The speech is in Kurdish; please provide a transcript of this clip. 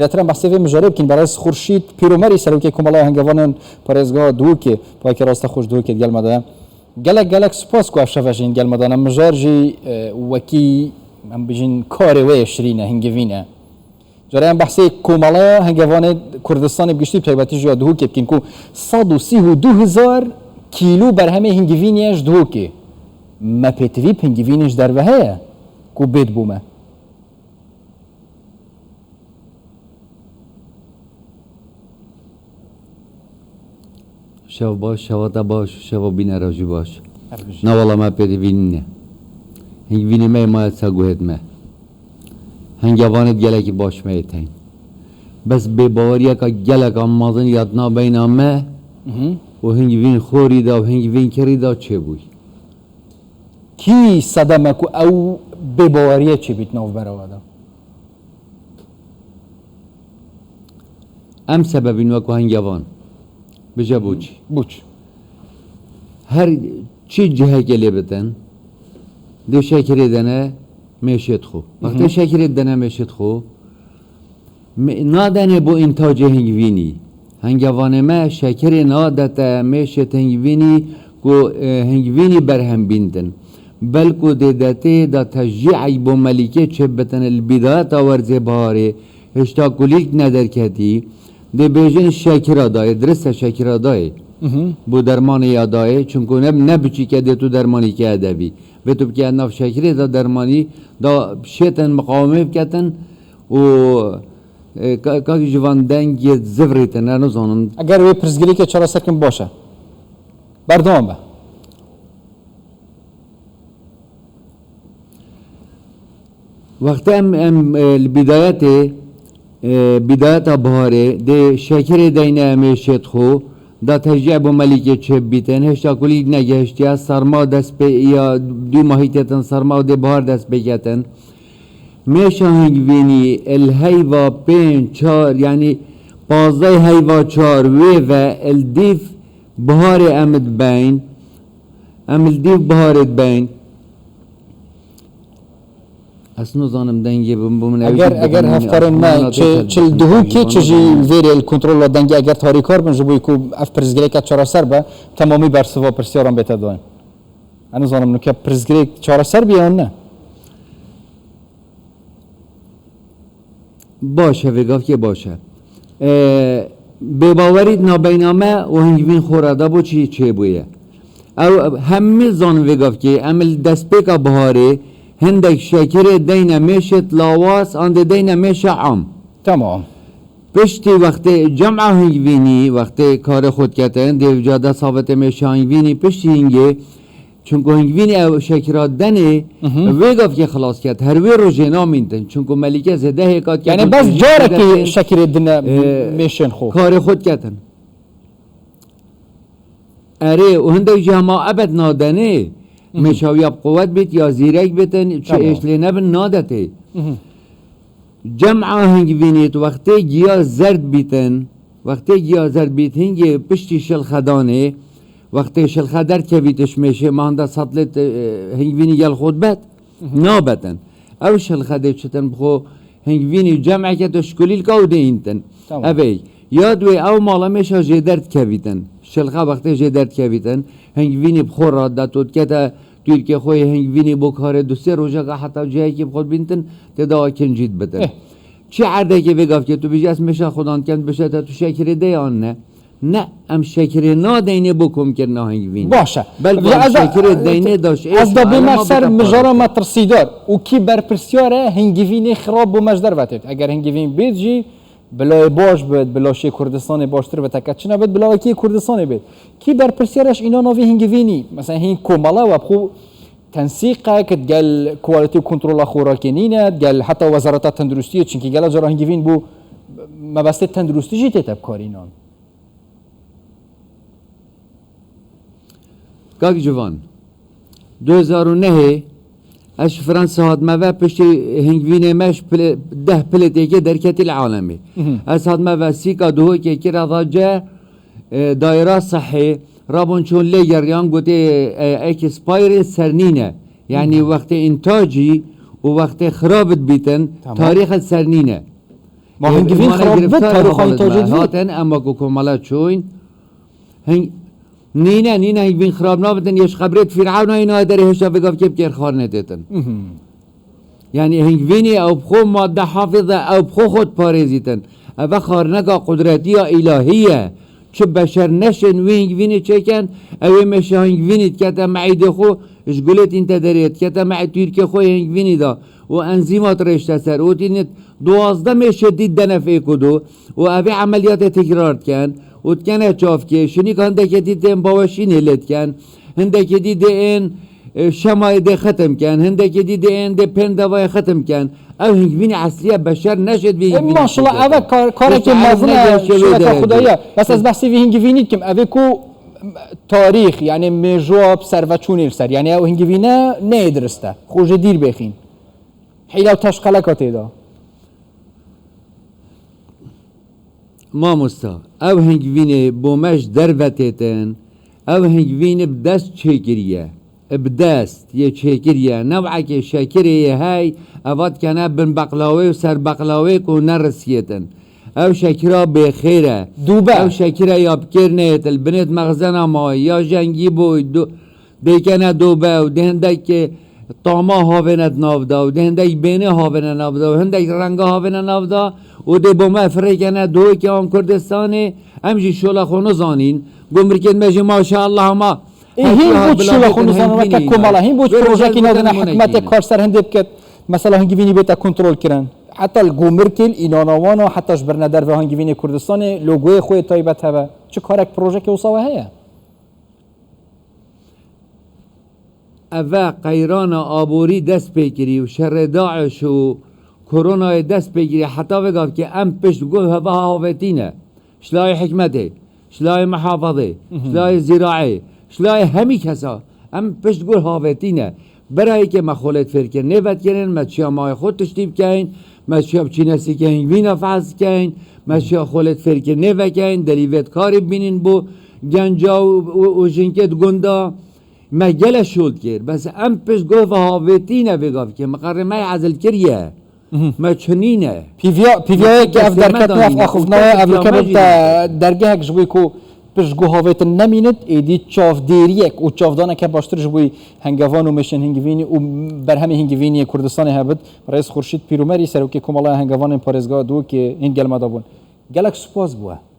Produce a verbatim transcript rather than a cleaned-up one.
Zêdetir em behsê vê mijarê bikin. Berêz Xurşîd Pîromerî, serokê Komeleya Hengevanên Parêzgeha Duhokê, payekê rasta xwe ji Duhokê di gel me de ye. Gelek gelek spas ku ev şeve jî hîn gel me de ne. Mijar jî, e, wekî, em bijîn, karê wê yê şirîn e, hingivîn e. Cara em behsê Komeleya Hengevanê Kurdistanê bi giştî, bi taybetî jî ya Duhokê bikin ku sed û sî û du hezar kîlo berhemê hingivînê ye ji Duhokê. Me pêtivî bi hingivînê ji derve heye ku bêt bo me. Şev baş, şeva te baş, şeva bîne re jî baş. Her bijî. Ne wala me pêdivî nîne. Hingvînê me yê maye ser guhêt me. Hengevanêt gelekî baş me yê teyn. Bes bêbaweriyeka geleka mezin ya di navbeyna me Mhm. û hingvîn xorî de û hingvîn kirî de çêbûyî. Kî sedem e ku ew bêbaweriye çêbît navbera we de? Em sebebîn wek hengevan. Bije boçî. Boç. Her çi cihekê lê bitin, dê şekirê dene mêşêt xwe. Wextê Mhm. şekirê dene mêşêt xwe, Me-, nadene bo întacê hingvînî. Hengevanê me şekirê nadete mêşêt hingvînî ku, e, hingvînî berhem bîntin. Belku dê detê da teşcî'ek bo melîkê çêbitin li bîdayeta werzê biharê, hêşta kulîlk nederketî, dê bêjin şekira dayê, dirist e şekira dayê. Mhm. Bo dermanê ya dayê, çunku ne, ne biçîke dê tu dermanî ke edebî. Vê tu bike nav şekirê da dermanî, da şêtin miqawimê biketin, û, e, ka-, kak ji van dengê zivirî te ne, nizanim. Eger wê pirsgirêkê çareser kim baş e. Berdewam be. Wextê em, em, e, li bîdayetê, e, bîdayeta biharê, dê şekirê deyne em ê şêt xwe, da teşcî bo melîkê çêbîtin, hêşta kulîlk negehiştiye, serma dest pê ya dû mahî têtin serma û dê bihar dest pê ketin. Mêşa hingvînî il heyva pênc, çar, yanî pazdeh heyva çar wê ve il dîv biharê em dibeyn. Em il dîv biharê dibeyn. Ez nizanim dengê bi, bi min ew Eger, jî eger bibin, hevkarên me ez çi, nizanim çi li Duhokê, çi jî li vêrê li kontrola dengê eger tarîkar bin ji bo ku ev pirsgirêke çareser be, temamî bersiva pirsyaran bête dayîn. Ez nizanim nuke pirsgirêk çareser bî yan ne? Baş e, vê gavkê baş e. E, bêbawerî di navbeyna me û hingvîn xwe re de bo çi çêbûye. Ew hemî zanin vê gavkê, em li destpêka biharê hindek şekirê deyne mêşêt lawaz, an dê deyne mêşa am. Tamam. Piştî wextê cema hingvînî, wextê karê xwe diketin, dê vêca dest avête mêşa hingvînî, piştî hingê, çunku hingvînî ew şekira denê, Mhm. vê gavkê xilas ket. Her wê rojê namîntin. Çunku melîke zêde hêka diketin, Yani bes carekê şekirê dine Ee, mêşên xwe. Karê xwe diketin. Erê, û hindek jî hema ebed nadenê. Mhm. Mêşa wî ya bi quwet bît, ya zîrek bîtin, çi Tamam. êş lê nebin, nadetê. Mhm. Cema hingvînî tu wextê giya zerd bîtin, wextê giya zerd bît, hingê piştî şilxedanê, wextê şilxe derdkevî tu ji mêşê manda sed lê tu, e, hingvînî gel xwe dibet, Mhm. nabetin. Ew şilxe dê çitin bi xwe hingvînî cemeke tu ji kulîlka û dê întin. Tamam. Ev ê, ya duê ew mala mêşa jê derdkevîtin. Şilxe wextê jê derdkevîtin, hingvînî bi xwe re de tu dikete Tirkê xwe yê hingvînî bo karê du sê rojeka heta cihekî bi xwe bîntin, tê dawa kincî dibitin. Eh. Çi erdekê vê gavkê tu bêjî ez mêşa xwedan dikem, dibêje te tu şekirê dey an ne? Ne, em şekirê nadeynê bo komkirina hingvînî. Baş e. Belku Vêca em ez de, şekirê deynê da ji êş ez de û bême elema ser bide mijara parê. Me tirsîdar û kî berpirsiyar e hingivînê xirab bo me ji derve têt. Eger hingivîn bêt jî, Bila yê baş bit, bila şê Kurdistanê baştir bit, heke çi nebit, bila wekî Kurdistanê bit. Kî berpirsiyar e ji înan a vê hingivînî? Mesela hîn komela we bi xwe tensîqek digel kualîtî û kontrola xorakê nîne, digel heta Wezareta Tenduristiyê, çinkî gela cara hingivîn bû mebestê tenduristî jî tête bi kar înan. Kak Civan, du hezar û nehê ez ji Fransa hatime ve piştî hingvînê me ji pilê-, deh pilêtêkê derketî li alemê. Mhm. Ez hatime ve sîka Duhokê kira vace, e, dayira sehê, rabûn çûn lê geriyan gotê, e, expire ser nîne. Yanî Mhm. wextê întacî û wextê xirab dibîtin, Tamam. tarîx ser nîne. Ma hingivîn xirab bit, Tarî Xanî Tacî divî. Hatin, ema ku komela çûyn. Hing-, nîne, nîne, hingivîn xirab nabitin, yê ji qebrê Fîr'ewna yî nayê derê hêşta vê gavkê bikêr xarinê têtin. Mhm. Yani hingivînê ew bi xwe madde hafize, ew bi xwe xwe diparêzîtin. Eve xarineka qudretiya îlahî ye. Çi beşer neşên wî hingivînê çêken, ew ê meşe hingivînê dikete me'îdê xwe, ji gulê tînte derê dikete me'î tûrkê xwe yê hingivînî de û enzîma dirêşte ser û tînit duwazdeh mêşe dît denefê ku do û evê emeliyatê tekrar diken û dikene çavkê, şinîka hindekê dî tên baweşînê lê diken, hindekê dî dê ên, e, şemayê dê xetim ken, hindekê dî dê ên dê pên devayê xetim ken. Ew hingivînê eslî ye, beşer neşêt vî E, hingivînê maşallah, çêkete. Ev e kar-, karekê mezin e, şireka Xwedayî ye. Bes ez behsê vî hingivînî dikim. Ev ê ku tarîx, yani mêjoa bi serve çûnê li ser. Yani ew hingivîne neyê dirist e. Xwe ji dîr bêxîn. Hîla û teşqeleka tê de. Mamosta, ew hingvînê bo me ji derve têtin, ew hingvînê bi dest çêkiriye. Bi dest yê çêkiriye. New'ekê şekirê yê hey, eva dikene bin beqlawê û ser beqlawê ku nerisiyêtin. Ew şekira bêxêr e. Dûbe. Ew şekira ya bi kêr neyêt, li binêt mexzena mayî, ya jengî boy, du-, Dêkene dobe û dê hindek tama havêne di nav de û dê hindek bênê havêne nav de û hindek renga havêne nav de û dê bo me firêkene doyekê an Kurdistanê, em jî şola xwe nizanîn. Gumrikên me jî maşallah ma Ê, hîn bo çi şola xwe nizanîn, weke komala, hîn bo çi projekî nadine hikmetê kar ser hindê biket, mesela hingivînî bête kontrol kirin. Heta li gumrikê, li înana wan a, heta ji birine derve hingivînê Kurdistanê, logoyê xwe yê taybet hebe. Çi karek projekê wisa we heye? Eve qeyrana aborî dest pê kirî û şerê DAIŞ û koronayê dest pê kirî, heta vê gavkê em pişt guh heva havêtî ne. Ji layê hikmetê, ji layê mihafazê, ji layê zîraê, ji layê hemî kesa em pişt guh havêtî ne. Berayê ke me xolêt fêrkirinê vedikirin, me çiya mayê xwe tiştî bikeyn, me çiya biçîne sîkeyên vîna fehs dikeyn, me çiya xolêt fêrkirinê vekeyn, delîvêt karî bînin bo genca û, û, û jinkê di gunda. Me gele şol dikir, bes em pişt guh ve havêtî ne vê gavkê, me qerê me ezil kiriye. Mhm. Me çinîne. Pîviya, pîviyayê ke ev derketine, ev axivnaye, ev li kebir te dergehek ji bo ku pişt guh havêtin nemînit, êdî çavdêriyek û çavdaneke baştir ji bo hengevan û mêşên hingivînî û berhemê hingivînî yê Kurdistanê hebit. Reis Xurşîd Pîrûmerî, serokê Komala Hengevanên Parêzgeha Duhokê hîn gel me de bûn. Gelek spas bo we.